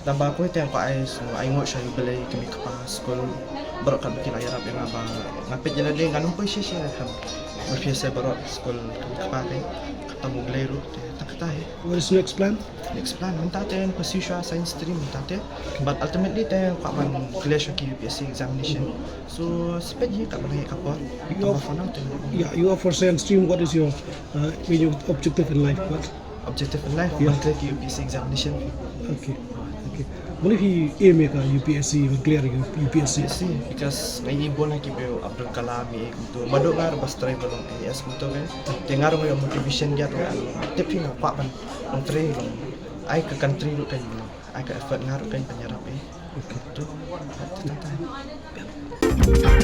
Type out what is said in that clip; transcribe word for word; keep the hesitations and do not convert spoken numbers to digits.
Tang ba kawei te nga kwah ai sngew ai nguh sha U Blei ki mei ki pa skul baroh kat ba ki la ïarap ïa nga ba nga peit ïa lade ngan ym poi shisha ïa ka. Ba phi sa baroh skul ki mei ki pa te, kata U Blei ruh te tang kata hi. What is next plan? Next plan mynta te nga pursue shuwa science stream mynta te, but ultimately te nga kwah ban clear shuwa ki U P S C examination. So sa peit hi kat ba nang ïa ka por. Tang ba for now te. Yeah, you are for science stream. What is your uh, your objective in life? What? Objective in life Yeah. Ban clear ki U P S C examination. Okay. Okay. Balei phi aim ïa ka U P S C, ban clear ïa ka U P S C? U P S C because nga i bun ha ki briew Abdul Kalam i kumto. Madu nga ruh ba sa try ban long I A S kumto kan. Te nga ruh nga ïoh motivation ïa ruh. Tip phi nga kwah ban long try long. Ai ka country ruh kan long. Ai ka effort nga ruh kan ban ïarap i. Okay. Tu. Tu tang tang.